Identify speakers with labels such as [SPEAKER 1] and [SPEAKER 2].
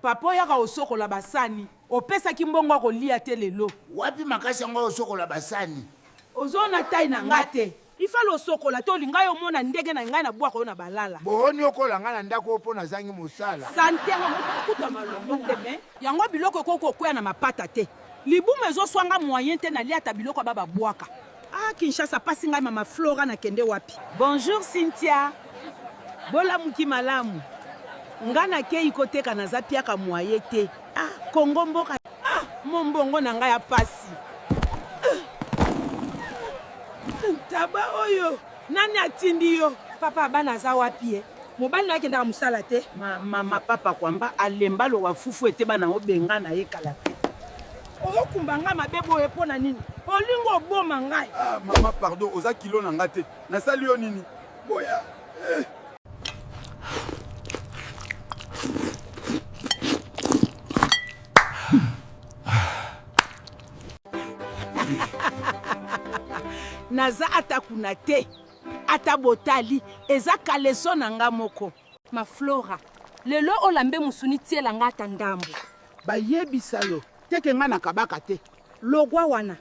[SPEAKER 1] Papa oyaka osokola basani opesaki mbongo ya kolia te lelo.
[SPEAKER 2] Wapi makasi yango osokola basani?
[SPEAKER 1] Ozona taille na nga te. Il fallait osokola te olingai omona ndenge na ngai na bwaka yo na balala.
[SPEAKER 2] Booniokola ngai na ndako oyo mpo nazangi mosala.
[SPEAKER 1] Sante yango kuta malongo te mais yango biloko ekoki kokwea na mapata te. Libumu ezoswa nga moyen te nalia ata biloko ba babwaka. Ah Kinshasa pasi ngai mama Flora na kende wapi? Bonjour Cynthia bolamuki malamu nga na keyi ko teka naza piaka moyen te ah Congo mboka ah mombongo na nga ya pasi ntaba oyo nani atindi yo papa bana aza wapi ye mobali na akendaka mosala te mama papa kwamba alemba lowa fufu ete bana obenga na ye kala te ozokumba ngai mabe boye mpo na nini olingi oboma ngai
[SPEAKER 3] ah, mama pardon oza kilo na ngai te nasali yo nini boya eh.
[SPEAKER 1] Naza ata kuna te ata botali eza kaleso na nga moko.
[SPEAKER 4] Ma Flora, lelo olambe musuni tiela nga ata ndambu.
[SPEAKER 2] Bayebisa yo te ke nga nakabaka te.
[SPEAKER 4] Logwa wana.